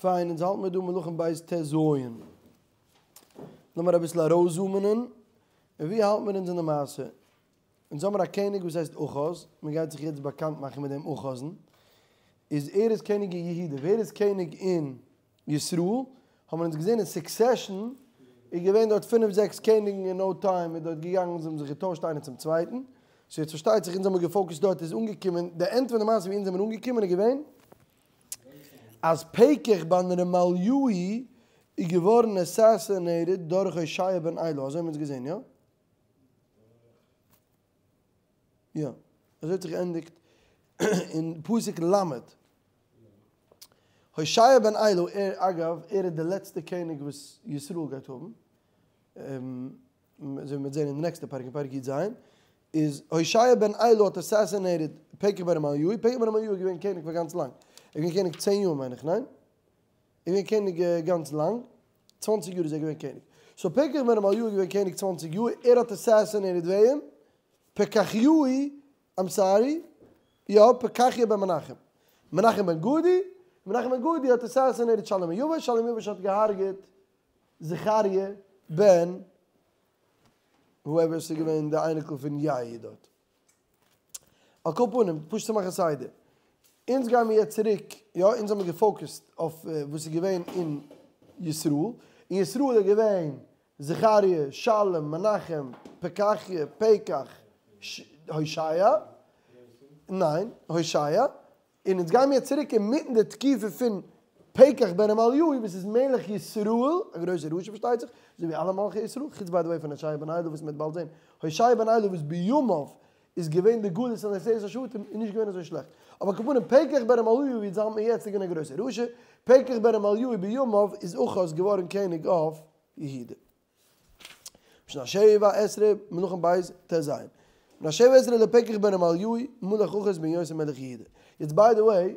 פיין, אונז האלט מיר דא מלכים ב' ט"ז. לאמיר אביסל ארויסזומענען. און ווי האלט מיר אונז אין די מעשה? אונז האמיר א קעניג וואס הייסט אחז, מען גייט זיך יעצט באקאנט מאכן מיט דעם אחז'ן. איז ער איז קעניג אין יהודה, ווער איז קעניג אין ישראל? האבן אונז געזען אין סוקסעשאן איז געווען דארט פינף זעקס קעניגן אין נאו טיים איז דארט געגאנגען זיי האבן זיך געטוישט איינער צום צווייטן. סאו יעצט פארשטייט זיך אונז האמיר געפאוקעסט דארט איז אנגעקומען די ענד פון די מעשה ווי אונז זעמיר אנגעקומען איז געווען אז פקח בן רמליהו איז געווארן עסעסינעיטעד דורך הושע בן אלה, אזוי האבן אונז געזען, יא? יא. אזוי האט זיך געענדיגט אין פסוק ל'. הושע בן אלה, ער אגב, ער איז די לעצטע קעניג וואס ישראל גייט האבן. אזוי ווי מ'וועט זען אין די נעקסטע פרק אין פרק י"ז, איז הושע בן אלה האט אסעסינעיטעד פקח בן רמליהו, פקח בן רמליהו איז געווען קעניג פאר גאנץ לאנג, ער איז געווען קעניג צען יאר מיין איך, ניין? ער איז געווען קעניג גאנץ לאנג, צוואנציג יאר איז ער געווען קעניג, סאו פקח בן רמליהו איז געווען קעניג צוואנציג יאר, ער האט אסעסינעיטעד וועם? פקחיהו, איים סארי, יא, פקחיה בן מנחם, מנחם בן גדי, מנחם בן גדי האט אסעסינעיטעד שלום בן יבש, שלום בן יבש האט געהארגעט זכריה בן הואעווער ס'איז געווען די אייניקל פון יהוא דארט. על כל פנים, פשוט צו מאכן סדר. אונז גייען מיר יעצט צוריק, יא, אונז האמיר געפאוקעסט אויף וואס איז געווען אין ישראל. אין ישראל איז געווען זכריה, שלום, מנחם, פקחיה, פקח, הושע, ניין, הושע, און אונז גיימיר יעצט צוריק אינמיטן די תקופה פון פקח בן רמליהו וואס איז מלך ישראל, א גרויסער רשע פארשטייט זיך, אזוי ווי אלע מלכי ישראל, חוץ ביי די וועי פון הושע בן אלה וואס מ'וועט באלד זען, הושע בן אלה וואס בימיו איז געווען די גלות און עשרת השבטים איז נישט געווען אזוי שלעכט, אבער על כל פנים פקח בן רמליהו ווי אונז האלט מיר יעצט איז געווען א גרויסער רשע, פקח בן רמליהו בימיו איז אחז געווארן קעניג אויף יהודה. בשנת שבע עשרה מלכים ב' ט"ז. בשנת שבע עשרה לפקח בן רמליהו מלך אחז בן יותם מלך יהודה. יעצט ביי די וועי,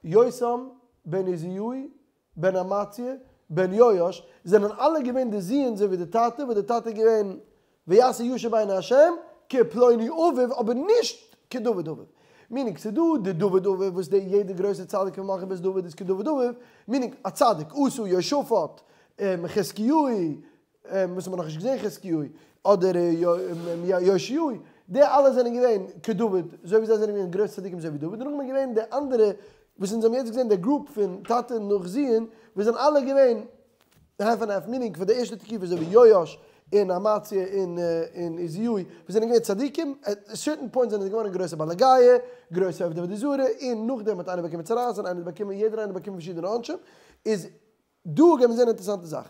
יותם בן עוזיהו בן אמציה בן יואש זענען אלע געווען די זוהן אזוי ווי די טאטע, וואס די טאטע איז געווען ויעש הישר בעיני השם כפלוני אביו אבער נישט כדוד אביו. מינינג ס'איז דא די דוד אביו וואס די יעדע גרויסע צדיק פון מלכי בית דוד איז כדוד אביו, מינינג א צדיק, אסא, יהושפט, חזקיהו, וואס האט מען נאכנישט געזען חזקיהו, אדער יאשיהו, די אלע זענען געווען כדוד, אזוי ווי זיי זענען געווען גרויסע צדיקים אזוי ווי דוד, און נאכדעם איז געווען די אנדערע וואס אונז האבן יעצט געזען די גרופ פון טאטע נאך זוהן, וואס זענען אלע געווען האלף ענד האלף, מינינג פאר די ערשטע תקופה אזוי ווי יואש און אמציה און עוזיהו, וואס זענען געווען צדיקים, עט א סערטען פוינט זענען זיי געווארן גרויסע בעלי גאוה, גרויסע עובדי עבודה זרה, און נאכדעם האט איינער באקומען צרעת און איינער האט באקומען, יעדער איינער האט באקומען פארשידענע עונשים, איז דא גייט מען זען א אינטערעסאנטע זאך.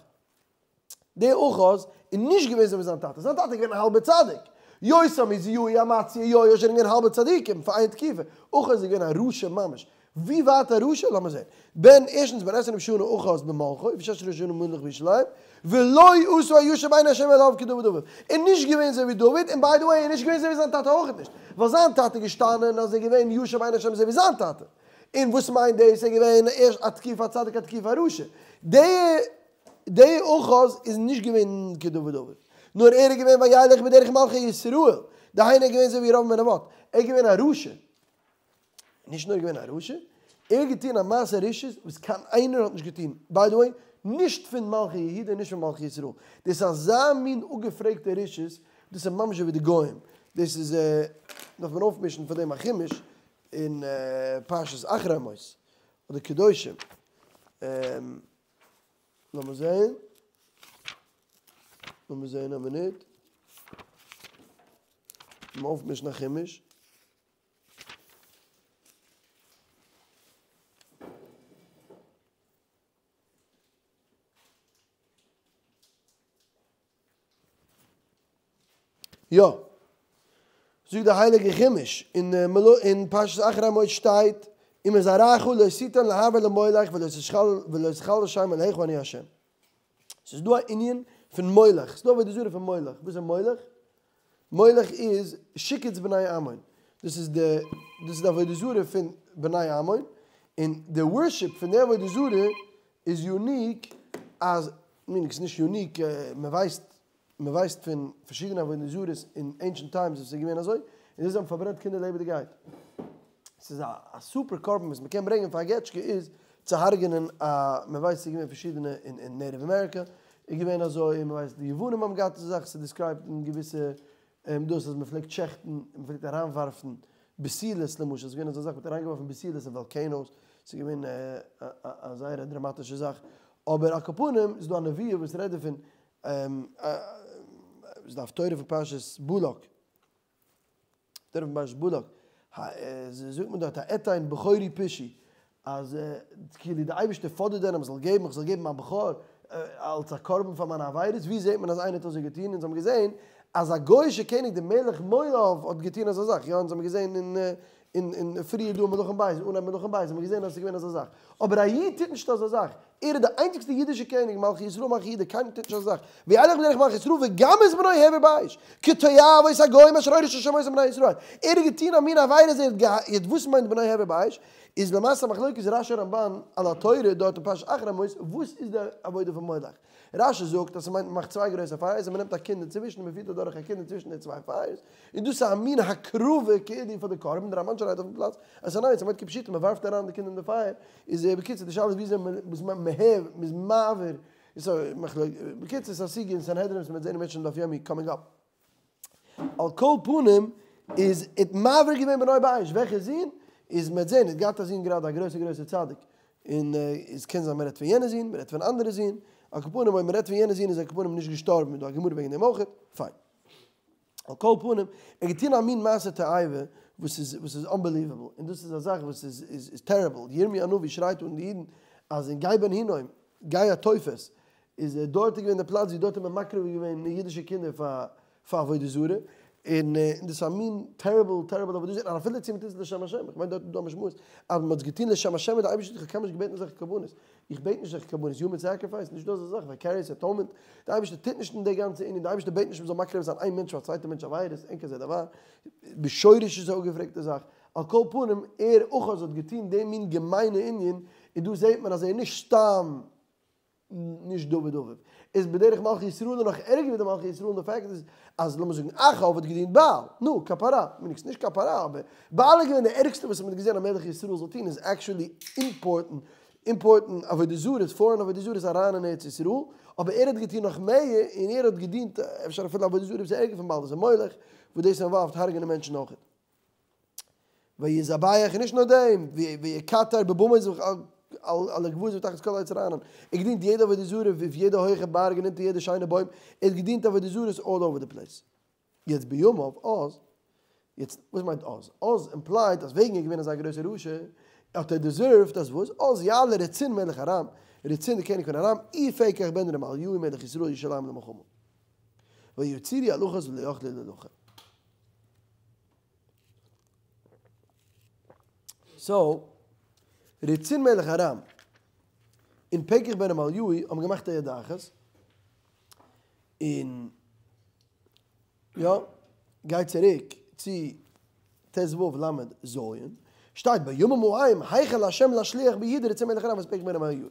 דער אחז איז נישט געווען אזוי ווי זיין טאטע, זיין טאטע איז געווען א האלבער צדיק. יותם עוזיהו אמציה יואש זענען געווען האלבע צדיקים פאר איין תקופה. אחז איז געווען א רשע ממש. ווי ווייט א רשע? לאמיר זען. בן ערשטנס בן עשרים שנה אחז במלכו ושש עשרה שנה מלך בירושלים, ולא עשה הישר בעיני ה' אלהיו כדוד אביו. ער איז נישט געווען אזוי ווי דוד, און ביי די וועי ער איז נישט געווען אזוי ווי זיין טאטע אויכעט נישט. ווייל זיין טאטע איז געשטאנען אז ער איז געווען ישר בעיני ה' אזוי ווי זיין טאטע. און וואס מיינט דאס? ער איז געווען ערשט א תקופה א צדיק א תקופה א רשע. די די אחז איז נישט געווען כדוד אביו, נאר ער איז געווען וילך בדרך מלכי ישראל, דהיינו ער איז געווען אזוי ווי ירבעם בן נבט, ער איז געווען א רשע. נישט נאר געווען א רשע, ער האט געטון א מעשה רשעות וואס קיין איינער האט נישט געטון, ביי די וועי, נישט פון מלכי יהודה און נישט פון מלכי ישראל, דאס איז אזא מין אפגעפרעגטע רשעות, דאס איז ממש ווי די גוים, דאס איז, דארף מען אויפמישן פאר דעם א חומש, אין פרשת אחרי מות אדער קדושים, לאמיר זעהן, לאמיר זעהן א מינוט, לאמיר אויפמישן א חומש. יא. זאגט די הייליגע חומש אין אין פרשת אחרי מות שטייט ומזרעך לא תתן לעבור למולך ולא תחלל שם אלהיך אני ה'. ס'איז דא א ענין פון מולך, ס'איז דא עבודה זרה פון מולך, וואס איז מולך? מולך איז שקוץ בני עמון, דאס איז די דאס איז די עבודה זרה פון בני עמון, און די ווארשיפ פון די עבודה זרה איז יוניק אז, מינינג ס'איז נישט יוניק, מ'ווייסט מ'ווייסט פון פארשידענע עבודה זרות אין ענשענט טיימס וואס איז געווען אזוי, און זיי האבן פארברענט קינדער לעבעדיגעהייט. ס'איז א א סופער קרבן וואס מ'קען ברענגען פאר א געטשקע איז. צו הרג'נען א, מען ווייסט ס'איז געווען פארשידענע אין אין נעטיוו אמעריקא איז געווען אזוי, און מען ווייסט די יוונים האבן געהאט אזא זאך, ס'איז דיסקרייבט אין געוויסע דאס אז מען פלעגט שעכטן, מען פלעגט אריינווארפן בתולות למשל, ס'איז געווען אזא זאך מען האט אריינגעווארפן בתולות אין וואלקענאוס, ס'איז געווען א זייער א דראמאטישע זאך, אבער על כל פנים איז דא א נבואה וואס רעדט דערפון, ס'איז די הפטורה פון פרשת בלק. הפטורה פון פרשת בלק, זאגט מען דארט האתן בכורי פשעי, אז כאילו די אייבערשטער פאדערט דען אז מען זאל געבן, איך זאל געבן מיין בכור אלס א קרבן פאר מיינע עבירות, ווי זעט מען אז איינער האט אזוי געטון, אונז האבן געזען אז א גוי'אישער קעניג די מלך מואב האט געטון אזא זאך, יא אונז האבן געזען אין אין פריער דא אין מלכים ב', אנהייב מלכים ב' האבן מיר געזען אז עס איז געווען אזא זאך, אבער א איד טוט נישט אזא זאך, ער איז די איינציגסטע אידישע קעניג מלכי ישראל מלכי יהודה, קיינער טוט נישט אזא זאך, וילך בדרך מלכי ישראל וגם את בנו העביר באש, כתועבות הגוים אשר הוריש השם אותם לבני ישראל, ער האט געטון א מין עבירה אז ער האט געהאט, וואס מיינט בנו העביר באש? איז למעשה א מחלוקת רשי רמבן על התורה דארט אין פרשת אחרי מות, וואס איז די עבודה פון מולך? רשי זאגט אז ס'מיינט מ'מאכט צוויי גרויסע פייערס און מ'נעמט א קינד אינצווישן און מ'פירט אדורך א קינד אינצווישן די צוויי פייערס, און דאס איז א מין הקרבה כאילו פאר די קרבן, די רמבן שרייבט אויפן פלאץ אז ניין, ס'מיינט כפשוטו מ'ווארפט אריין די קינד אין די פייער, איז בקיצור די שאלה איז וויאזוי מ'איז מ'איז מעביר, בקיצור ס'איז א סוגיא אין סנהדרין וואס מ'וועט זעהן אם ירצה השם דף יומי קאמינג אפ. על כל פנים איז ער האט מעביר געווען בנו באש, וועלכע זון? איז מ'וועט זעהן, ער האט געהאט א זון גראדע א גרויסע גרויסע צדיק, און עס קען זיין מ'רעדט פון יענע זון, מ'רעדט פון אנדערע זון, על כל פנים אויב מ'רעדט פון יענע זון איז ער על כל פנים נישט געשטארבן, איז דא א גמרא וועגן דעם אויכעט, פיין. על כל פנים, ער האט געטון א מין מעשה תועבה וואס איז וואס איז אנבעליוועבל, און דאס איז א זאך וואס איז איז טעריבל, ירמי' הנביא שרייט אן די אידן אז אין גיא בן הינום, גיא התופת, איז דארט איז געווען די פלאץ ווי דארט האט מען מקריב געווען אידישע קינדער פאר פאר עבודה זרה, און דאס איז א מין טעריבל טעריבל עבודה זרה, און אפילו צו מען טוט עס לשם השם, איך מיין דארט איז דא א משמעות אז מען האט עס געטון לשם השם און די אייבערשטער האט דיך קיינמאל נישט געבעטן אזעלכע קרבנות, איך בעט נישט אזעלכע קרבנות, יומען סעקריפייס, נישט דא אזא זאך, ווייקעריעס עטאונמענט, די אייבערשטער טוט נישט אין די גאנצע ענין, די אייבערשטער בעט נישט מען זאל מקריב זיין איין מענטש פאר א צווייטע מענטש עבירות, אין כזה דבר, בשורש איז א אפגעפרעגטע זאך, על כל פנים ער אחז האט געטון די מין געמיינע ענין, און דא זעט מען אז ער איז נישט סתם. נישט דוד אביו איז בדרך מלכי ישראל און נאך ערגער ווי די מלכי ישראל און די פאקט איז אז לאמיר זאגן אחאב האט געדינט בעל, נו, כפרה, מיינט נישט כפרה אבער בעל איז געווען די ערגסטע וואס מען האט געזען א מלך ישראל זאל טון איז עקשעלי אימפארטן אימפארטן עבודה זרות פארען עבודה זרות אריין אין ארץ ישראל אבער ער האט געטון נאך מער און ער האט געדינט אפשר אפילו עבודה זרה וואס איז ערגער פון בעל דאס איז מולך וואס דאס אינוואלווד הרג'נען מענטשן אויכעט. ויזבח און נישט נאר דעם, ויקטר בבמות על הגבעות ותחת כל עץ רענן, ער האט געדינט יעדע עבודה זרה אויף יעדע הויכע בארג און אונטער יעדע שיינע בוים, ער האט געדינט עבודה זרות אלל אווער די פלעיס. יעצט בימיו אז, יעצט וואס מיינט אז? אז אימפלייט אז וועגן ער איז געווען אזא גרויסע רשע האט ער דעזערווד אז וואס? אז יעלה רצין מלך ארם, רצין די קעניג פון ארם, ופקח בן רמליהו מלך ישראל ירושלים למלחמה. ויצורו אל אחז ולא יכלו להלחם. סאו, רצין מלך ארם און פקח בן רמליהו האבן געמאכט א יד אחת, און יא, גיי צוריק צו ט"ו ל"ז, שטייט בימים ההם החל ה' להשליח ביהודה רצין מלך ארם ואת פקח בן רמליהו.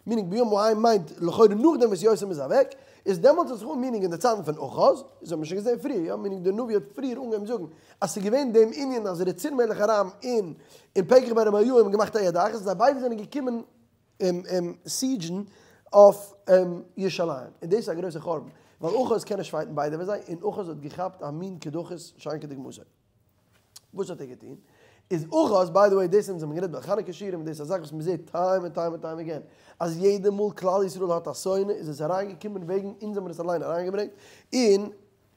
מינינג בימים ההם מיינט לכאורה נאכדעם וואס יותם איז אוועק, איז דעמאלטס האט זיך אן מינינג אין די צייטן פון אחז, דאס האט מען שוין געזען פריער, יא, מינינג דער נביא האט פריער אנגעהויבן זאגן אז ס'איז געווען דעם ענין אז רצין מלך ארם און און פקח בן רמליהו האבן געמאכט א יד אחת, זיי ביידע זענען געקומען סיעדזשן אויף ירושלים, און דאס איז א גרויסע חורבן, ווייל אחז קען נישט פייטן ביידע פון זיי, און אחז האט געכאפט א מין קדחת שאין כדוגמתו. וואס האט ער געטון? איז אחז, ביי די וועי דאס אונז האבן גערעדט ביי חנוכה שיעורים דאס איז א זאך וואס מען זעט טיים און טיים און טיים אגעין, אז יעדע מאל כלל ישראל האט א שונא איז עס אריינגעקומען וועגן אונז האבן עס אליין אריינגעברענגט, און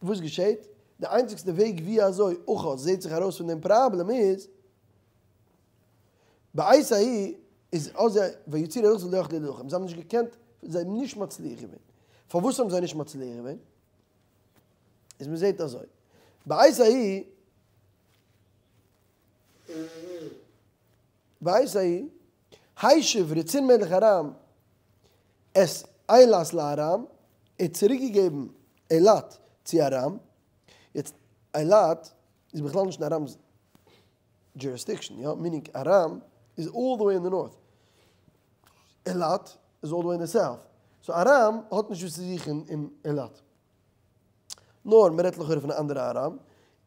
וואס געשעט? די איינציגסטע וועג ווי אזוי אחז זעט זיך ארויס פון דעם פראבלעם איז בעת ההיא איז אז ויצורו אל אחז ולא יכלו להילחם, זיי האבן נישט געקענט, זיי האבן נישט מצליח געווען, פארוואס האבן זיי נישט מצליח געווען? איז מען זעט אזוי בעת ההיא בעת ההיא השיב רצין מלך ארם את אילת לארם, ער האט צוריק געגעבן אילת צו ארם, יעצט אילת איז בכלל נישט אין ארם'ס דזשוריסדיקשאן, יא, מינינג ארם איז אלל די וועי אין די נארט, אילת איז אלל די וועי אין די סאוט, סאו ארם האט נישט וואס צו זוכן אין אילת. נאר מען רעדט לכאורה פון א אנדערע ארם,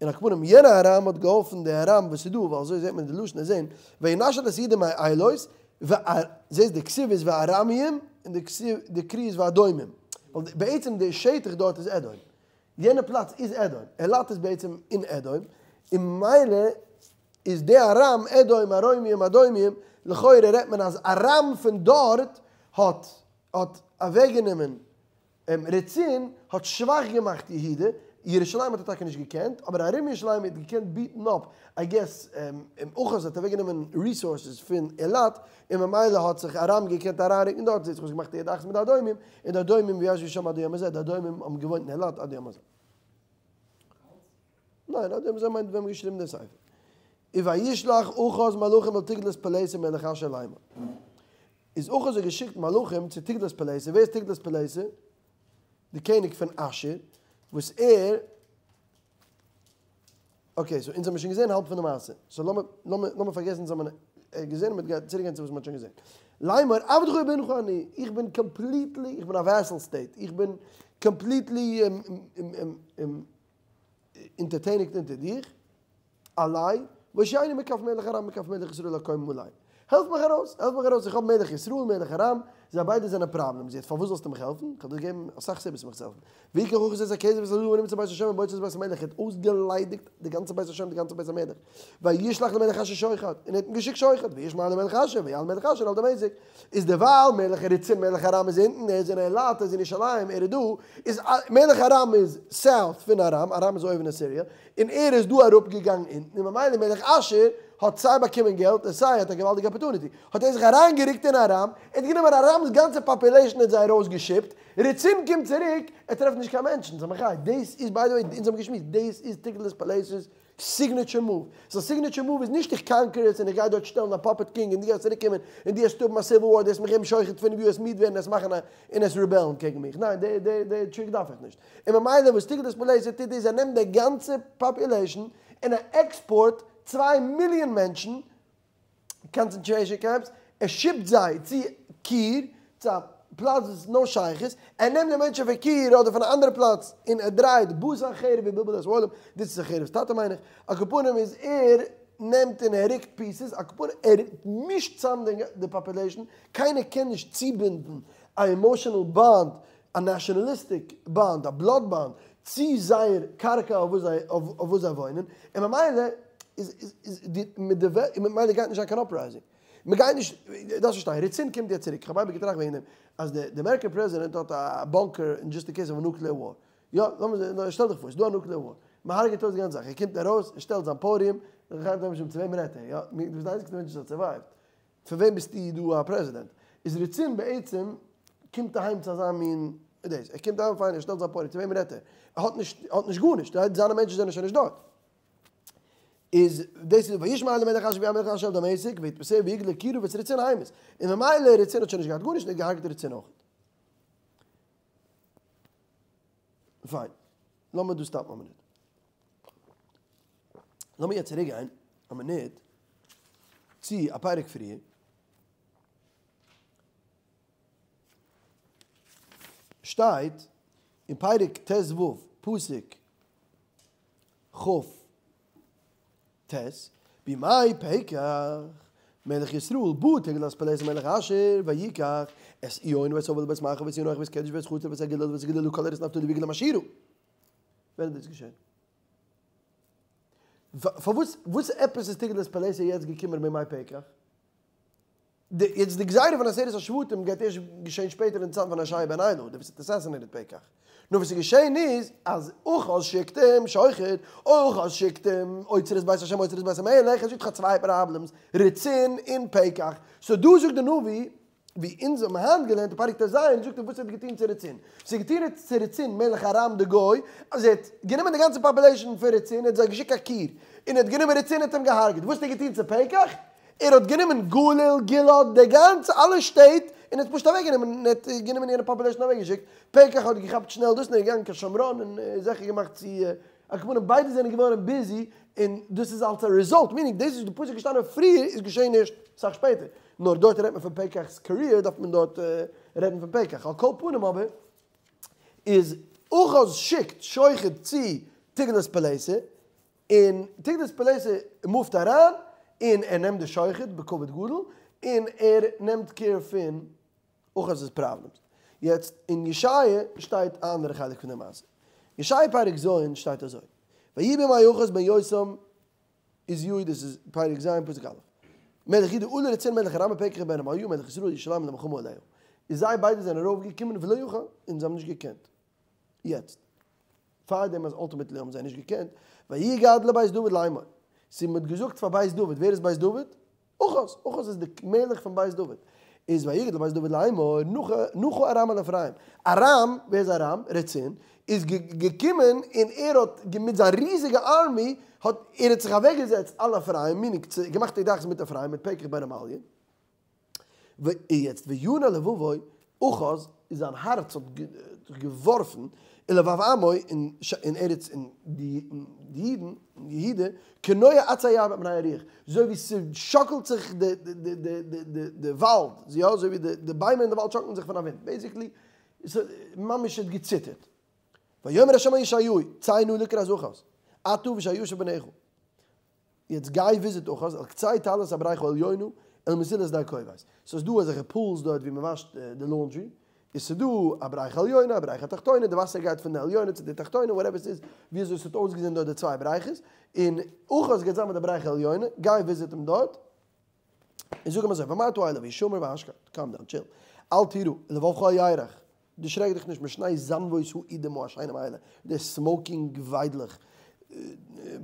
און על כל פנים יענע ארם האט געהאלפן די ארם וואס איז דא, ווייל אזוי זעט מען די לשון זעהן, וינשל את יהודה מאילות. זעסט די כתיב איז וארמיים און די כתיב די קרי איז ואדומים, ווייל בעצם די שטח דארט איז אדום, יענע פלאץ איז אדום, אילת איז בעצם אין אדום, און ממילא איז די ארם, אדום, ארמיים, אדומים, לכאורה רעדט מען אז ארם פון דארט האט האט אוועקגענומען רצין האט שוואך געמאכט יהודה, ירושלים האט ער טאקע נישט געקענט, אבער ארום ירושלים האט געקענט ביעטן אפ, איי געס אחז האט אוועקגענומען ריסארסעס פון אילת, און ממילא האט זיך ארם געקענט אריינרוקן דארט, זעהט זיך אויס געמאכט יד אחת מיט די אדומים, און די אדומים וישבו שם עד היום הזה, די אדומים האבן געוואוינט אין אילת עד היום הזה. ניין, עד היום הזה מיינט ווען מ'האט געשריבן די ספר. וישלח אחז מלאכים אל תגלת פלאסר מלך אשור לאמר. איז אחז האט געשיקט מלאכים צו תגלת פלאסר, ווער איז תגלת פלאסר? די קעניג פון אשור, וואס ער, okay, so אונז האבן שוין געזען האלב פון די מעשה, so לאמיר לאמיר לאמיר פארגעסן אונז האבן געזען און מ'גייט צוריק גיין צו וואס מ'האט שוין געזען. לאמר עבדך ובנך אני, איך בין completely, איך בין א vassal state, איך בין completely אונטערטעניגט אונטער דיך, עלי, והושיעני מכף מלך ארם ומכף מלך ישראל הקומים עלי. העלף מיך ארויס, העלף מיך ארויס, איך האב מלך ישראל, מלך ארם, זיי ביידע זענען problems, יעצט פארוואס זאלסטו מיך העלפן? איך וועל דיר געבן אסאך סיבות מיך צו העלפן. ויקח אחז את הכסף ואת הזהב הנמצא בבית השם ובאוצרות בית המלך, ער האט אויסגעליידיגט די גאנצע בית השם, די גאנצע בית המלך. וישלח למלך אשור שוחד, און ער האט אים געשיקט שוחד, וישמע אל מלך אשור, ויעל מלך אשור אל דמשק. איז דערווייל מלך רצין מלך ארם איז אונטן, ער איז אין אילת, ער איז אין ירושלים, ער איז דא, איז מלך ארם איז south פון ארם, ארם איז אויבן אין סיריע, און ער איז דא אראפ געגאנגען אונטן, און ממילא מלך אשור האט סיי באקומען געלט און סיי האט א געוואלדיגע opportunity, האט ער זיך אריינגערוקט אין ארם, ער האט גענומען ארם'ס גאנצע population און האט זיי ארויס געשיפט, רצין קומט צוריק, ער טרעפט נישט קיין מענטשן, ס'איז א מחיה, דאס איז by the way, אונז האבן געשמועסט, דאס איז תגלת פלאסר'ס signature move. So signature move איז נישט איך conquer עס און איך גיי דארט שטעלן א puppet king און דו גייסט צוריק קומען און דו וועסט האבן א civil war, דו וועסט מיך געבן שוחד פון וואו עס מיד ווערן עס מאכן א און עס רעבעלן קעגן מיך. ניין, די די די trick דארף איך נישט. און ממילא וואס תגלת פלאסר טוט איז ער נעמט די גאנצע population און ער עקספארט צוויי מיליאן מענטשן concentration camps, ער שיפט זיי צו קיר, צו א פלאץ וואס איז נאר שייכות, ער נעמט די מענטשן פון קיר אדער פון א אנדערע פלאץ און ער דרייט בא סנחריב ובלבל את העולם, דאס איז סנחריב'ס טאטע מיין איך, על כל פנים איז ער נעמט און ער רוקט pieces, על כל פנים ער מישט צאם די population, קיינער קען נישט צובינדן א emotional bond, א nationalistic bond, א blood bond, צו זייער קרקע אויף וואס זיי וואוינען, און ממילא איז איז די מיט די וועלט, און ממילא גייט נישט זיין קיין uprising. מען גייט נישט, דארפסט פארשטיין, רצין קומט יעצט צוריק, איך האב אייביג געטראכט וועגן דעם, אז די די אמעריקען פרעזידענט האט א bunker אין just in case of א nuclear war. יא, לאמיר, שטעל דיך פאר, ס'איז דא א nuclear war, מען הרג'עט אויס די גאנצע זאך, ער קומט ארויס, ער שטעלט זיין podium, צו וועם רעדט ער, יא, דו ביסט די איינציגסטע מענטש וואס האט survived. פון וועם ביסטו דא א פרעזידענט? איז רצין בעצם קומט אהיים צו אזא מין דאס, ער קומט אהיים פיין ער שטעלט זיין podium, צו וועם רעדט ער? ער האט נישט ער האט נישט גארנישט, זיינע מענטשן זענען שוין נישט דארט. איז דאס איז וישמע אל מלך אשור ויעל מלך אשור אל דמשק ויתפסהו ויגלה קירה ואת רצין המית, און ממילא רצין האט שוין נישט געהאט גארנישט און ער האט געהארגעט רצין אויך. פיין, לאמיר דא stop ן א מינוט. לאמיר יעצט צוריק גיין א מינוט צו א פרק פריער. שטייט אין פרק ט ו פסוק כ ט, בימי פקח מלך ישראל בא תגלת פלאסר מלך אשור ויקח את עיון ואת אבל בית מעכה ואת ינוח ואת קדש ואת חצור ואת הגלעד ואת הגליל וכל ארץ נפתלי ויגלם אשירה. ווען איז דאס געשען? פארוואס וואס עפעס איז תגלת פלאסר יעצט געקומען בימי פקח? די יעצט די גזירה פון עשרת השבטים גייט ערשט געשען שפעטער אין צייטן פון הושע בן אלה, דער וואס האט assassinated פקח. נאר וואס איז געשען איז אז אחז שיקט אים שוחד, אחז שיקט אים אוצרות בית השם אוצרות בית המלך, ער זאגט איך האב צוויי problems, רצין און פקח. so דא זאגט די נביא, ווי אונז האבן היינט געלערנט אין פרק ט ז, זאגט ער וואס ער האט געטון צו רצין. וואס ער האט געטון צו רצין מלך ארם די גוי, אז ער האט גענומען די גאנצע population פון רצין, ער האט זיי געשיקט קיין קיר, און ער האט גענומען רצין און האט אים געהארגעט. וואס האט ער געטון צו פקח? ער האט גענומען גליל, גלעד, די גאנצע, אלע שטעט, און האט פשוט אוועק גענומען, און האט גענומען יענע population אוועק געשיקט, פקח האט געכאפט שנעל דאס און ער איז געגאנגען קיין שומרון און זיכער געמאכט צו, על כל פנים ביידע זענען געווארן busy, און דאס איז אלס א result, meaning דאס וואס די פסוק איז געשטאנען פריער איז געשען ערשט אסאך שפעטער, נאר דארט רעדט מען פון פקח'ס career דארף מען דארט רעדן פון פקח, על כל פנים אבער איז אחז שיקט שוחד צו תגלת פלאסר, און תגלת פלאסר מופט אריין און ער נעמט די שוחד בכבוד גדול. און ער נעמט קעיר פון אחז'ס פראבלעמס. יעצט אין ישעיה שטייט א אנדערע חלק פון די מעשה. ישעיה פרק ז' שטייט אזוי, ויהי בימי אחז בן יותם עוזיהו דאס איז פרק ז' פסוק א', מלך יהודה עלה רצין מלך ארם ופקח בן רמליהו מלך ישראל לירושלים למלחמה עליה, איז זיי ביידע זענען ארויף געקומען ולא יכל און זיי האבן נישט געקענט. יעצט פאר דעם אז ultimately האבן זיי נישט געקענט, ויגד לבית דוד לאמור, ס'איז מ'האט געזאגט פאר בית דוד, ווער איז בית דוד? אחז, אחז איז די מלך פון בית דוד, איז ויגד לבית דוד לאמור, נחה ארם על אפרים, ארם, ווער איז ארם? רצין, איז געקומען און ער האט מיט זיין ריזיגע army האט ער האט זיך אוועק געזעצט על אפרים, meaning געמאכט התאחדות מיט אפרים מיט פקח בן רמליה, יעצט וינע לבבו אחז איז זיין הארץ האט זיך געווארפן ולבב עמו אין ארץ אין די אידן אין יהודה כנוע עצי היער מפני הרוח אזוי ווי ס'שאקלט זיך די וואלד יא אזוי ווי די ביימער אין די וואלד שאקלן זיך פון א ווינט basically ממש האט געציטערט ויאמר ה' אל ישעיהו צא נא לקראת אחז אתה ושאר ישב בניך. יעצט גיי visit אחז אל קצה תעלת הבריכה העליונה אל מסילת שדה כובס. סאיז דא אזעלכע pools דארט ווי מען וואשט די laundry, איז ס'דא א בריכה עליונה א בריכה תחתונה, די וואסער גייט פון די עליונה צו די תחתונה whatever ס'איז ווי אזוי ס'האט אויסגעזען דארט די צוויי בריכות, און אחז גייט זיין ביי די בריכה עליונה, גיי visit אים דארט, און זאג אים אזוי ואמרת אליו השמר והשקט, calm down, chill, אל תירא, ולבבך אל ירך, דערשרעק דיך נישט משני זנבות האידים העשנים האלה, די smoking וויידלעך,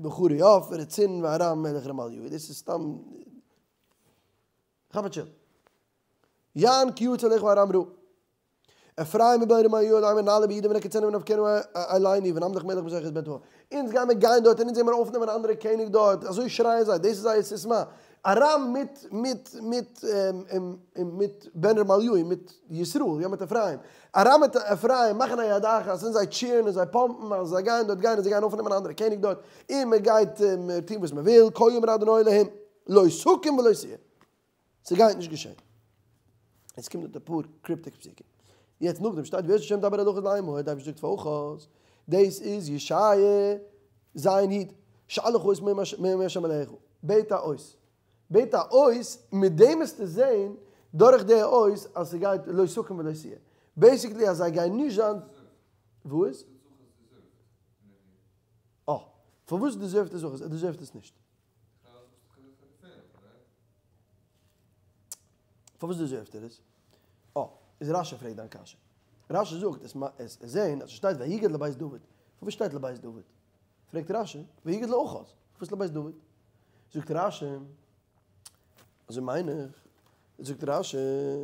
בחרי עוף ורצין וארם מלך רמליהו, דאס איז סתם, כאפ א chill. יען כי יצא אליך ארם רעה. אפרים ובן רמליהו לאמר נעלה ביהודה ונקצנה ונפקנה אלינו ונמליך מלך בתוך בית דוד. אונז גיימער גיין דארט און אונז גיימער אויפנעמען א אנדערע קעניג דארט, אזוי שרייען זיי, דאס איז זייער סיסמא. ארם מיט מיט מיט מיט בן רמליהו מיט ישראל, יא מיט אפרים. ארם מיט אפרים מאכן א יד אחת און זיי cheer ן און זיי pump ן אז זיי גייען דארט גיין און זיי גייען אויפנעמען א אנדערע קעניג דארט און מען גייט טון וואס מען וויל, כה אמר אדוני אלהים לא תקום ולא תהיה. ס'גייט נישט געשען. עס קומט דארט אפאר cryptic פסוקים. יעצט נאכדעם שטייט ויוסף השם דבר אל אחז לאמור, די אייבערשטער זאגט פאר אחז, דאס איז ישעיה ז' י', שאל לך אות מעם ה' אלהיך, בעט א אות. בעט א אות, מיט דעם וועסטו זען דורך די אות אז ס'גייט לא תקום ולא תהיה. basically אז זיי גייען נישט זיין. וואס? אה. פארוואס deserve ט עס אחז? ער deserve ט עס נישט. פארוואס deserve ט ער עס? אה, איז רשי פרעגט דיין קשיא. רשי זאגט, עס עס זעהן אז עס שטייט ויגד לבית דוד. פארוואס שטייט לבית דוד? פרעגט רשי, ויגד לאחז. פארוואס לבית דוד? זאגט רשי, אזוי מיין איך, זאגט רשי,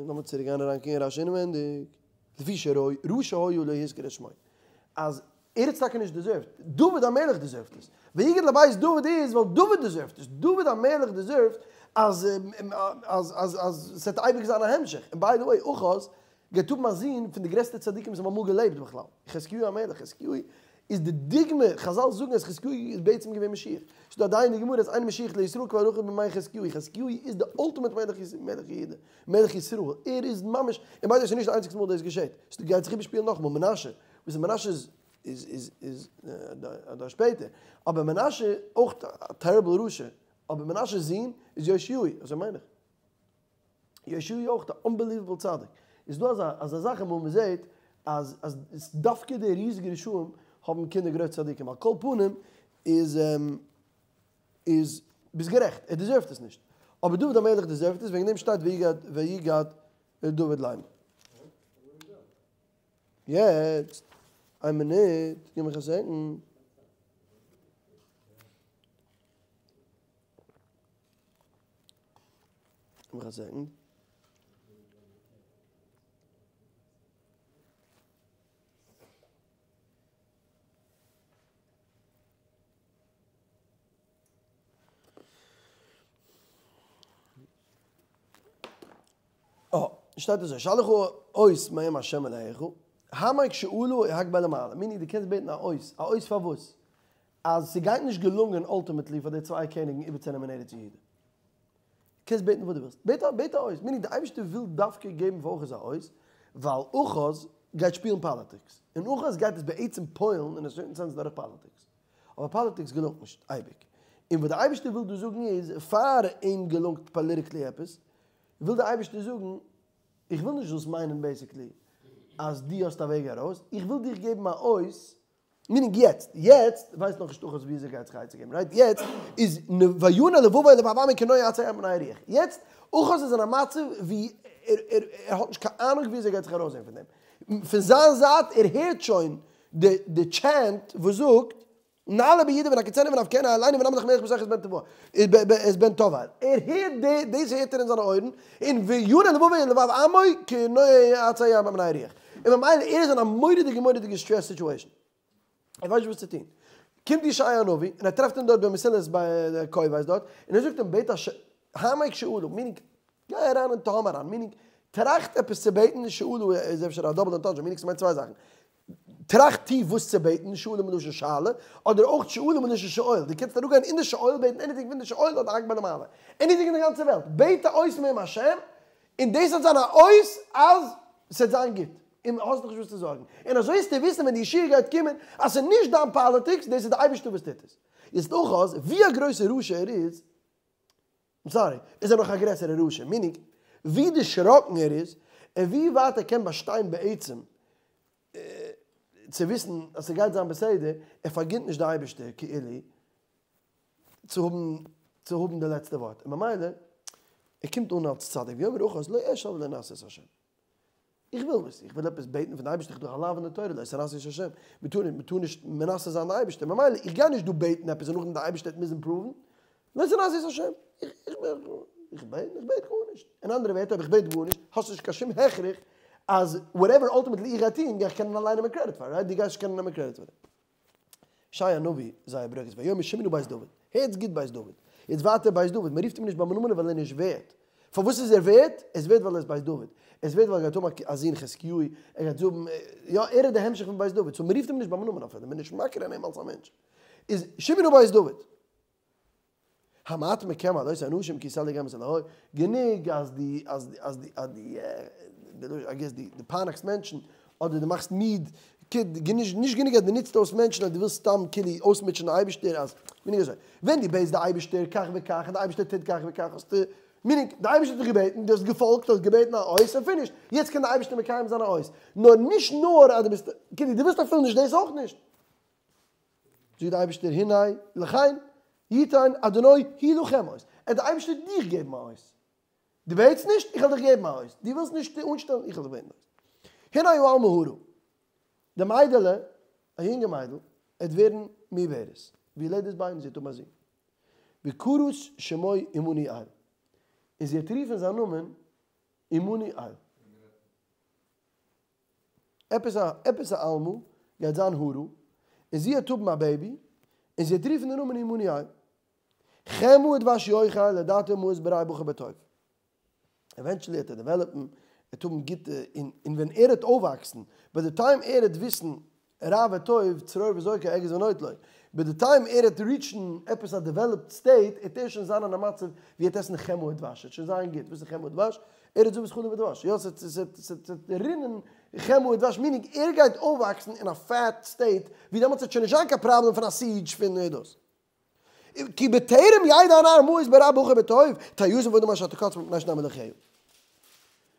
לאמיר צוריק גיין אריין קוקן רשי אינעווענדיג, לפי שרשע היה לא הזכיר את שמו. אז ער האט עס טאקע נישט deserve ט, דוד המלך deserve ט עס, ויגד לבית דוד איז ווייל דוד deserve ט עס, דוד המלך deserve ט אז אז אז אז ס'וועט אייביג זיין א המשך, און by the way אחז גייט האבן א זון פון די גרעסטע צדיקים וואס האבן אמאל געלעבט בכלל, חזקיהו המלך, חזקיהו איז די דוגמא, חזל זאגן אז חזקיהו איז בעצם געווען משיח, ס'איז דא א דעה אין די גמרא אז אין משיח לישראל כבר רחוק בימי חזקיהו, חזקיהו איז די ultimate מלך מלך יהודה, מלך ישראל, ער איז ממש, און by the way ס'איז נישט די איינציגסטע מאל דאס געשעט, ס'גייט זיך איבערשפילן נאכאמאל, מנשה, וואס איז מנשה איז איז איז א דור שפעטער, אבער מנשה אויך א terrible רשע, אבער מנשה'ס זון איז יאשיהו, אזוי מיין איך. יאשיהו אויך א unbelievable צדיק. איז דא אזא אזא זאך אמאל מען זעט אז אז דווקא די ריזיגע רשעים האבן קינדער גרויסע צדיקים, על כל פנים איז איז ביסט גערעכט ער deserve ט עס נישט, אבער דוד המלך deserve ט עס וועגן דעם שטייט ויגד ויגד דוד לאמר. יעצט, איין מינוט, גיב מיך א second. גיב מיך א second. אה, שטייט אזוי, שאל לך אות מעם השם אלהיך, העמק שאלה או הגבה למעלה, meaning דו קענסט בעטן א אות, א אות פארוואס? אז ס'גייט נישט געלונגען ultimately פאר די צוויי קעניגן איבערצונעמען ארץ יהודה. קענסט בעטן וואס דו ווילסט, בעט א בעט א אות, meaning די אייבערשטער וויל דווקא געבן פאר אחז א אות, ווייל אחז גייט שפילן politics, און אחז גייט עס בעצם פועל'ן אין א certain sense דורך politics. אבער politics געלונגט נישט אייביג. און וואס די אייבערשטער וויל דא זאגן איז, פאר אים געלונגט politically עפעס. וויל דער אייבערשטער זאגן, איך וויל נישט זאלסט מיינען basically אז דו האסט א וועג ארויס, איך וויל דיך געבן א אות, meaning יעצט, יעצט ווייסט נאכנישט אחז ווי אזוי גייט זיך א עצה געבן, right? יעצט איז וינע לבבו ולבב עמו כנוע עצי ים מפני הרוח, יעצט אחז איז אין א מצב ווי ער ער ער האט נישט קיין אהנונג ווי אזוי גייט זיך ארויסזעהן פון דעם, פון זיין זייט ער הערט שוין די די chant וואס זאגט נעלה ביהודה ונקיצנה ונבכנה עלינו ונמליך מלך בתוכה את בן תבעל את בן תבעל, ער הערט די דאס הערט ער אין זיינע אויערן, און וינע לבבו ולבב עמו כנוע עצי ים מפני הרוח, און ממילא ער איז אין א מורא'דיגע מורא'דיגע stress situation, ער ווייסט נישט וואס צו טון, קומט ישעי' הנביא און ער טרעפט אים דארט במסילת ביי די כובש דארט, און ער זאגט אים בעט א ש העמק שאלה, meaning גיי אריין אין תהום אריין, meaning טראכט עפעס צו בעטן, שאלה איז אפשר א double entendre, meaning ס'מיינט צוויי זאכן, טראכט טיף וואס צו בעטן, שאלה מלשון שאלה, אדער אויך שאלה מלשון שאול, דו קענסט אראפגיין אין די שאול בעטן anything פון די שאול אדער הגבה למעלה, anything אין די גאנצע וועלט, בעט א אות מעם השם, און דאס וועט זיין א אות אז ס'וועט זיין גוט, און האסט דיך נישט וואס צו זארגן, און אזוי וועסטו וויסן ווען די ישועה גייט קומען אז ס'איז נישט דיין politics, דאס איז די אייבערשטער וואס טוט עס. יעצט אחז, ווי א גרויסע רשע ער איז, I'm sorry, איז ער נאך א גרעסערע רשע, meaning, ווי דערשראקן ער איז, און ווי ווייט ער קען באשטיין בעצם צו וויסן אז ס'גייט זיין בסדר, ער פארגינט נישט די אייבערשטער כאילו צו האבן צו האבן די לעצטע ווארט, און ממילא ער קומט אן אלס צדיק, ויאמר אחז לא אשאל ולא אנסה את ה'. איך וויל וואס? איך וויל עפעס בעטן פון די אייבערשטער, איך דאך א לאו אין די תורה, לא תנסו את השם, מען טאר נישט, מען טאר נישט מנסה זיין די אייבערשטער, ממילא איך גיי נישט דא בעטן עפעס און נאכדעם די אייבערשטער וועט מוזן prove ן, לא תנסו את השם, איך איך איך בעט איך בעט גארנישט, אין אנדערע ווערטער אויב איך בעט גארנישט האסטו נישט קיין שום הכרח אז whatever ultimately איך גיי טון גיי איך קענען אליין נעמען credit פאר, right? דו גייסט נישט קענען נעמען credit פאר דעם. ישעי' הנביא זייער ברוגז ויאמר שמעו נא בית דוד, הערטס גוט בית דוד, יעצט ווייטער בית דוד, מען רופט אים נישט ביים נאמען ווייל ער איז נישט ווערט, פארוואס איז ער ווערט? ער איז ווערט ווייל ער איז בית דוד, ער איז ווערט ווייל ער גייט האבן א זון חזקיהו, ער גייט האבן, יא ער איז די המשך פון בית דוד, so מען רופט אים נישט ביים נאמען אפילו, מען איז נישט מכיר אין אים אלס א מענטש, איז שמעו נא בית דוד. המעט מכם עד אותו אנשים כי יתעלו גם את אלהי, גענוג אז די אז די אז די אז די I guess די די פייניגסט מענטשן, אדער די מאכסט מיד, נישט גענוג אז די נוצט אויס מענטשן אז די ווילסט סתם כאילו אויסמוטשען די אייבערשטער אז, meaning אזוי, ווען די בעטסט די אייבערשטער כך וכך און די אייבערשטער טוט כך וכך האסטו, meaning די אייבערשטער האט דיך געבעטן, די האסט געפאלגט, האסט געבעטן א אות און finished, יעצט קען די אייבערשטער מקיים זיין א אות, נאר נישט נאר אז די ביסט, כאילו די ווילסט אפילו נישט דאס אויך נישט. זאגט דער אייבערשטער הנה לכן יתן אדוני הוא לכם אות, ער האט דער אייבערשטער דיך געבן א אות, דו בעטסט נישט, איך וועל דיך געבן א אות, דו ווילסט נישט אנשטעלן, איך וועל דיך בעטן א אות. הנה העלמה הרה, די מיידעלע, א יונגע מיידל, עט ווערן מעוברת, וילדת בן, זי וועט האבן א זון, וקראת שמו עמנואל, און זי וועט רופן זיין נאמען עמנואל. עפעס א עפעס א עלמה גייט זיין הרה, און זי העט האבן א baby, און זי העט רופן די נאמען עמנואל. חמאה ודבש יאכל לדעתו מאוס ברע ובחר בטוב. eventually העט ער develop ן, ער העט האבן גוטע, און און ווען ער העט אויפוואקסן, by the time ער העט וויסן רע וטוב צרור וזוקו אגוז ונוטלו, by the time ער העט reach ן עפעס א developed state, העט ער שוין זיין אין א מצב ווי ער העט עסן חמאה ודבש, ער העט שוין זיין גוט, וואס איז חמאה ודבש? ער האט זבת חלב ודבש, יא ס'וועט רינען חמאה ודבש, meaning ער גייט אויפוואקסן אין א fat state ווי דעמאלטס וועט שוין נישט זיין קיין פראבלעם פון א siege פון דאס. כי בטרם ידע הנער מאוס ברע ובחר בטוב, תעזוב האדמה אשר אתה קצפה מפני שני מלכיה.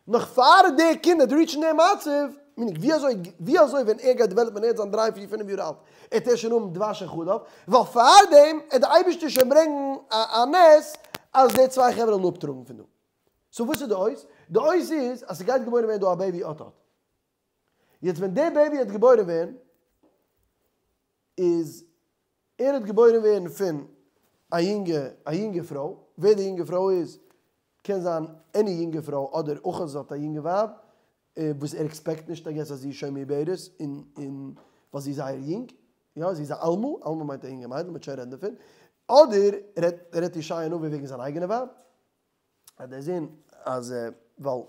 נאך פאר די קינד האט reach ן דעם מצב, meaning ווי אזוי ווי אזוי ווען ער גייט develop ן ווען ער וועט זיין דריי פיר פינף יאר אלט, עט ער שוין האבן דבש און חלב, ווייל פארדעם עט די אייבערשטער שוין ברענגן א נס אז די צוויי חברה זאלן אפטראגן פון דא. so וואס איז די אות? די אות איז אז ס'גייט געבוירן ווערן דא א baby אט אט. יעצט ווען די baby וועט געבוירן ווערן איז ער וועט געבוירן ווערן פון א יונגע א יונגע פרוי, ווער די יונגע פרוי איז קען זיין any יונגע פרוי אדער אחז האט א יונגע ווייב וואס ער expect נישט I guess אז זי איז שוין מעוברת און און ווייל זי איז זייער יונג, יא זי איז א עלמה, עלמה מיינט א יונגע מיידל, מ'וועט שוין רעדן דערפון, אדער רעדט רעדט ישעי' הנביא וועגן זיין אייגענע ווייב. אז דער זון אז ווייל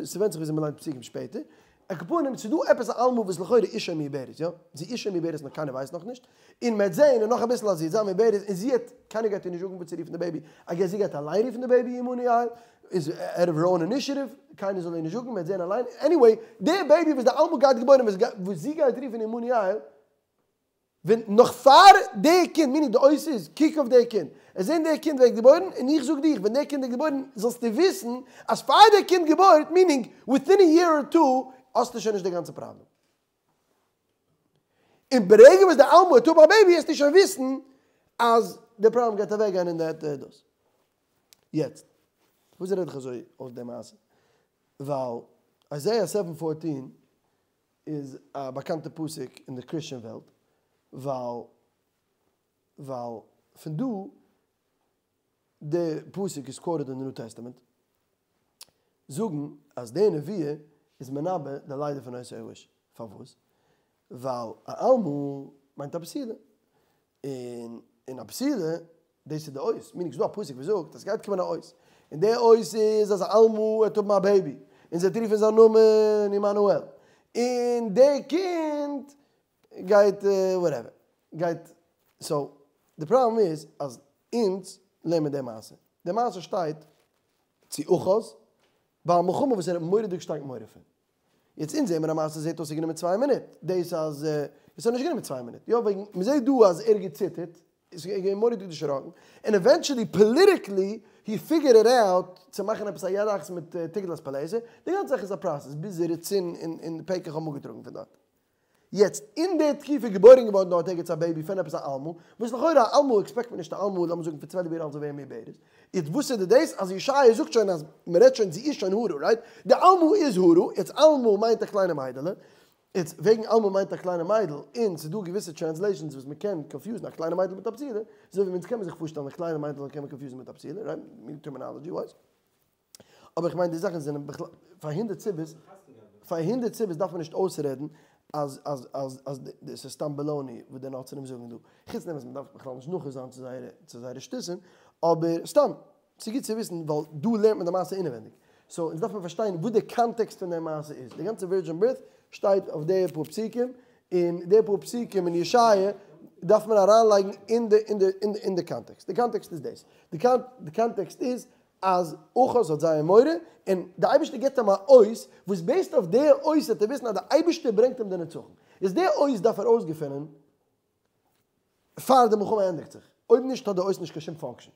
ס'ווענדט זיך וויאזוי מ'ליינט פסוקים שפעטער, על כל פנים ס'איז דא עפעס א עלמה וואס לכאורה איז שוין מעוברת, יא? זי איז שוין מעוברת נאר קיינער ווייסט נאכנישט, און מ'עט זעהן און נאך אביסל אז זי וועט זיין מעוברת און זי העט, קיינער גייט איר נישט זאגן וואס צו רופן די baby, I guess זי גייט אליין רופן די baby עמנואל, איז out of her own initiative, קיינער זאל איר נישט זאגן, מ'עט זעהן אליין, anyway, די baby וואס די עלמה גייט געבוירן וואס זי גייט רופן עמנואל. ווען נאך פאר די קינד, meaning די אות איז, קוק אויף די קינד, עס זען די קינד ווערט געבוירן, און איך זאג דיך, ווען די קינד ווערט געבוירן, זאלסטו וויסן אז פאר די קינד געבוירט, meaning within a year or two, האסטו שוין נישט די גאנצע פראבלעם. און ברגע וואס די עלמה וועט האבן א baby, וועסטו שוין וויסן אז די פראבלעם גייט אוועקגיין און די דאס. יעצט, וואס רעד איך אזוי אויס די מעשה? ווייל Isaiah 7:14 איז א באקאנטע פסוק אין די Christian וועלט, ווייל ווייל פון דא די פסוק איז quoted אין די New Testament, זאגן אז די נבואה איז מנבא די לידה פון אותו האיש. פארוואס? ווייל א עלמה מיינט א בתולה, און און א בתולה דאס איז די אות, meaning ס'דא א פסוק וואס זאגט אז ס'גייט קומען א אות, און די אות איז אז עלמה וועט האבן א baby, און זי וועט רופן זיין נאמען עמנואל, און די קינד גייט whatever, גייט, so די פראבלעם איז אז אונז לערנען מיר די מעשה, די מעשה שטייט צו אחז ביי א מלחמה וואס ער האט מורא'דיג שטארק מורא פון. יעצט אונז זעהן מיר א מעשה זעהט אויס ס'איז גענומען 2 מינוט, דאס אז עס האט נישט גענומען 2 מינוט, יא וועגן מ'זעהט דא אז ער האט געציטערט, איז געווען מורא'דיג דערשראקן, און eventually politically he figured it out צו מאכן עפעס א יד אחת מיט תגלת פלאסר, די גאנצע זאך איז א process ביז רצין און פקח האבן אפגעטראגן פון דארט. יעצט, אין די תקופה איז געבוירן געווארן דארט ערגעץ א baby פון עפעס א עלמה, וואס לכאורה א עלמה expect מען נישט א עלמה לאמיר זאגן פון 12 יאר אלט זאל ווערן מעוברת. יעצט וואס איז דאס אז ישעיה זאגט שוין אז מען רעדט שוין זי איז שוין הרה, right? די עלמה איז הרה, יעצט עלמה מיינט א קליינע מיידעלע, יעצט וועגן עלמה מיינט א קליינע מיידל, און ס'איז דא געוויסע translations וואס מען קען confuse ן א קליינע מיידל מיט א בתולה, אזוי ווי אונז קען מען זיך פארשטעלן א קליינע מיידל קען מען confuse ן מיט א בתולה, right? Terminology wise. אבער איך מיין די זאכן זענען בכלל, פאר הונדערט סיבות, פאר הונדערט סיבות דארף מען נישט אויסרעדן אז אז אז אז דאס איז סתם baloney וואס די נוצרים זאגן דא. חוץ דעם וואס מען דארף בכלל נישט נאך זיין צו זייערע צו זייערע שטותים, אבער סתם, ס'איז גוט צו וויסן ווייל דא לערנט מען די מעשה אינעווענדיג. So אונז דארף מען פארשטיין וואס די context פון די מעשה איז. די גאנצע virgin birth שטייט אויף די פאר פסוקים, און די פאר פסוקים אין ישעיה דארף מען אריינלייגן אין די אין די אין די context. די context איז דאס. די context איז אז אחז האט זייער מורא, און די אייבערשטער גיבט אים א אות, וואס based אויף די אות וועט ער וויסן אז די אייבערשטער ברענגט אים די נצחון. איז די אות דארף ער אויסגעפינען פאר די מלחמה ענדיגט זיך. אויב נישט האט די אות נישט קיין שום function.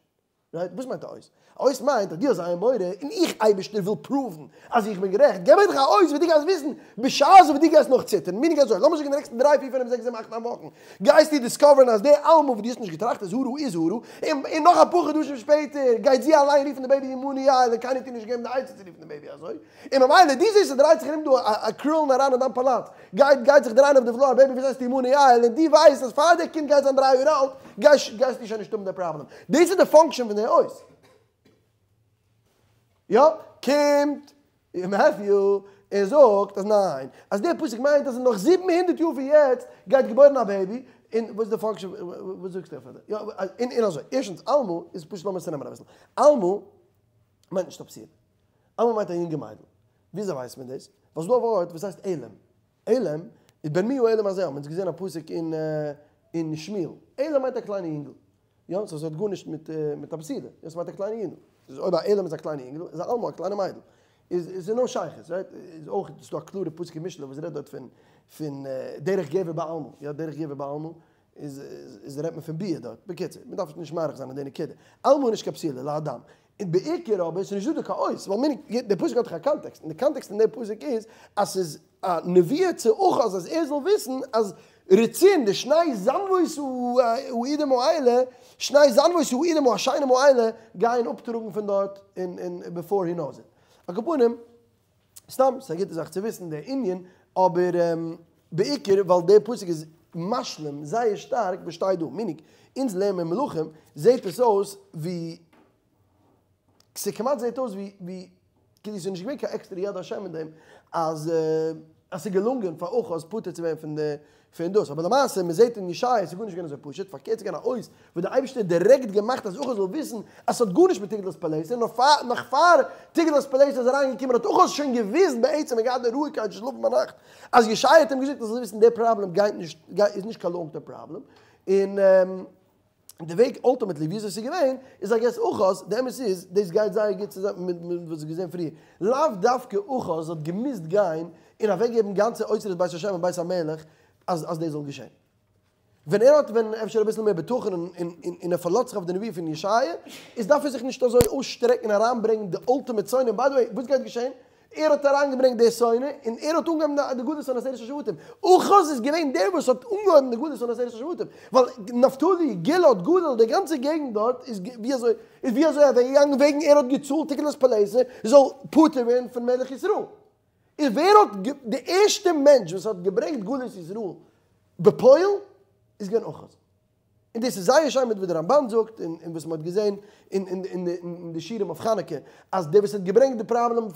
Right? וואס מיינט א אות? א אות מיינט אז דו האסט זייער מורא, און איך אייבערשטער וויל prove ן אז איך בין גערעכט, געב איך דיך א אות וואס דו גייסט וויסן בשעת וואס דו גייסט נאך ציטערן, meaning אזוי, לאמיר זאגן די נעקסטע 3, 4, 5, 6, 7, 8, 9 וואכן, גייסטו discover ן אז די עלמה וואס דו האסט נישט געטראכט איז הרה איז הרה, און נאך אפאר חדשים שפעטער גייט זי אליין רופן די baby עמנואל, און קיינער האט איר נישט געגעבן די עצה צו רופן די baby אזוי, און ממילא דו זעסט ס'דרייט זיך ארום דא א קרולן אריין אין דיין פאלאץ, גייט גייט זיך דרייען אויף די floor א baby וואס הייסט עמנואל, און דו ווייסט אז פאר די קינד גייט זיין 3 יאר אלט, גייסטו שוין נישט האבן די פראבלעם. דאס איז די function פון די אות. יא, קומט Matthew און זאגט אז ניין, אז דער פסוק מיינט אז אין נאך 700 יאר פון יעצט גייט געבוירן א baby, און וואס איז די function, וואס זאגסטו אויף דעם? יא, און אזוי, ערשטנס, עלמה איז פשוט לאמיר עס צונעמען אביסל. עלמה מיינט נישט א בתולה. עלמה מיינט א יונגע מיידל. וויאזוי ווייסט מען דאס? ווייל ס'דא א ווארט וואס הייסט עלם. עלם איז בן מי העלם הזה, האבן אונז געזען א פסוק אין אין שמואל. עלם מיינט א קליינע יונגל. יא, so ס'האט גארנישט מיט מיט א בתולה. יא, ס'מיינט א קליינע יונגל. איז אויב א עלם איז א קליינע יונגל, איז א עלמה א קליינע מיידל. איז איז נאו שייכות, right? איז אויך איז דא א קלארע פסוק אין משלי וואס רעדט דארט פון פון דרך גבר בעלמה. יא, דרך גבר בעלמה איז איז רעדט מען פון ביאה דארט. בקיצור, מען דארף נישט מאריך זיין אין די נקודה. עלמה איז נישט קיין בתולה, להדם. און בעיקר אבער איז נישט דא קיין אות, ווייל meaning, דער פסוק האט דאך א context, און די context אין דער פסוק איז אז ס'איז א נבואה צו אחז אז ער זאל וויסן אז רצין, די שני זנבות העידים האלה, שני זנבות העידים השינים האלה, גייען אפטראגן פון דארט און און before he knows it. על כל פנים, סתם, ס'איז א גוטע זאך צו וויסן דער ענין, אבער בעיקר ווייל דער פסוק איז משלים זייער שטארק וואס שטייט דא, meaning, אונז לערנען מיר מלכים, זעט עס אויס ווי ס'כמעט זעט אויס ווי ווי כאילו ס'איז נישט געווען קיין עקסטערע יד השם אין דעם אז אז ס'איז געלונגען פאר אחז פטור צו ווערן פון די פון דאס, אבער למעשה מ'זעט אין ישעיה ס'איז גארנישט געווען אזוי פשוט, פארקערט ס'איז געווען א אות וואס דער אייבערשטער האט דירעקט געמאכט אז אחז זאל וויסן אז ס'האט גארנישט מיט תגלת פלאסר, נאר פאר נאך פאר תגלת פלאסר איז אריינגעקומען האט אחז שוין געוויסט בעצם און געהאט די רואיגקייט צו שלאפן ביינאכט אז ישעיה האט אים געזאגט אז ער זאל וויסן די פראבלעם גייט נישט איז נישט קיין long term problem, און די וועג ultimately וויאזוי ס'איז געווען איז I guess אחז, די אמת איז דאס גייט זייער גוט צוזאמען מיט מיט וואס איז געזען פריער, לאו דווקא אחז האט געמוזט גיין און אוועקגעבן גאנצע אוצרות בית השם און בית המלך אז אז דאס זאל געשען. ווען ער האט ווען אפשר אביסל מער בטחון און ער פארלאזט זיך אויף די נבואה פון ישעיה, איז דארף ער זיך נישט אזוי אויסשטרעקן און אריינברענגן די ultimate שונא, און by the way וואס גייט געשען? ער האט אריינגעברענגט די שונא און ער האט אנגעהויבן די גלות פון עשרת השבטים, אחז איז געווען דער וואס האט אנגעהויבן די גלות פון עשרת השבטים, ווייל נפתלי, גלעד, גליל, די גאנצע געגנט דארט איז ווי אזוי איז ווי אזוי אוועקגעגאנגען וועגן ער האט געצאלט תגלת פלאסר זאל פטור ווערן פון מלך ישראל. איז ווער האט די ערשטע מענטש וואס האט געברענגט גלות ישראל בפועל איז געווען אחז. און דאס איז זייער שיין מיט וואס די רמבן זאגט און וואס מען האט געזען אין די שיעורים אויף חנוכה אז דער וואס האט געברענגט די פראבלעם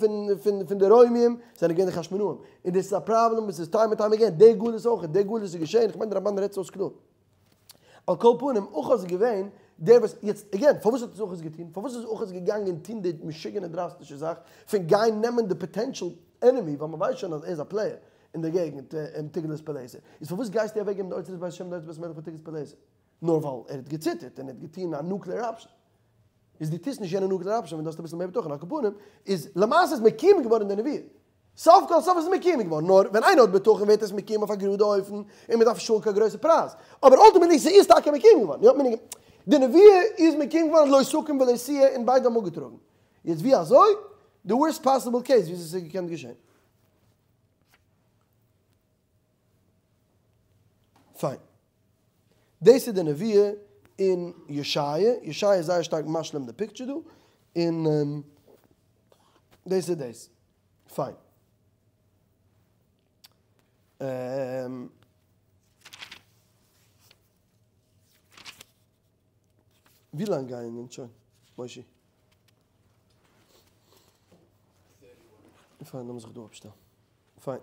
פון די רוימיים זענען געווען די חשמונאים און דאס איז א פראבלעם וואס איז time and time again די גלות אויך די גלות איז געשען איך מיין די רמבן רעדט עס אויס קלאר. על כל פנים, אחז איז געווען דער וואס, יעצט again, פארוואס האט עס אחז געטון? פארוואס איז אחז געגאנגען טון די משוגענע דראסטישע זאך פון גיין נעמען די potential enemy, ווייל מען ווייסט שוין אז ער איז א player אין די געגנט, תגלת פלאסר, איז פארוואס גייסטו אוועקגעבן די אוצרות בית השם און די אוצרות בית המלך פאר תגלת פלאסר? נאר ווייל ער האט געציטערט און ער האט געטון א nuclear option. איז דו טוסט נישט יענע nuclear option ווען דו האסט אביסל מער בטחון, על כל פנים, איז למעשה איז מקוים געווארן די נבואה. סוף כל סוף איז עס מקוים געווארן, נאר ווען איינער האט בטחון ווערט עס מקוים אויף א גראדע אופן, און מען דארף נישט צאלן קיין גרויסע פרייז. אבער ultimately ס'איז טאקע מקוים געווארן. יא, meaning, די נבואה איז מקוים געווארן לא תקום ולא תהיה און ביידע האבן אפגעטראגן. יעצט ווי אזוי? די worst possible case ווי אזוי ס'איז געקענט געשען. פיין. דאס איז די נבואה אין ישעיה, ישעיה איז זייער שטארק משלים די picture דא, און דאס איז דאס. פיין. ווי לאנג גייען אונז שוין, מושי? פיין, לאמיר זיך דא אפשטעלן. פיין.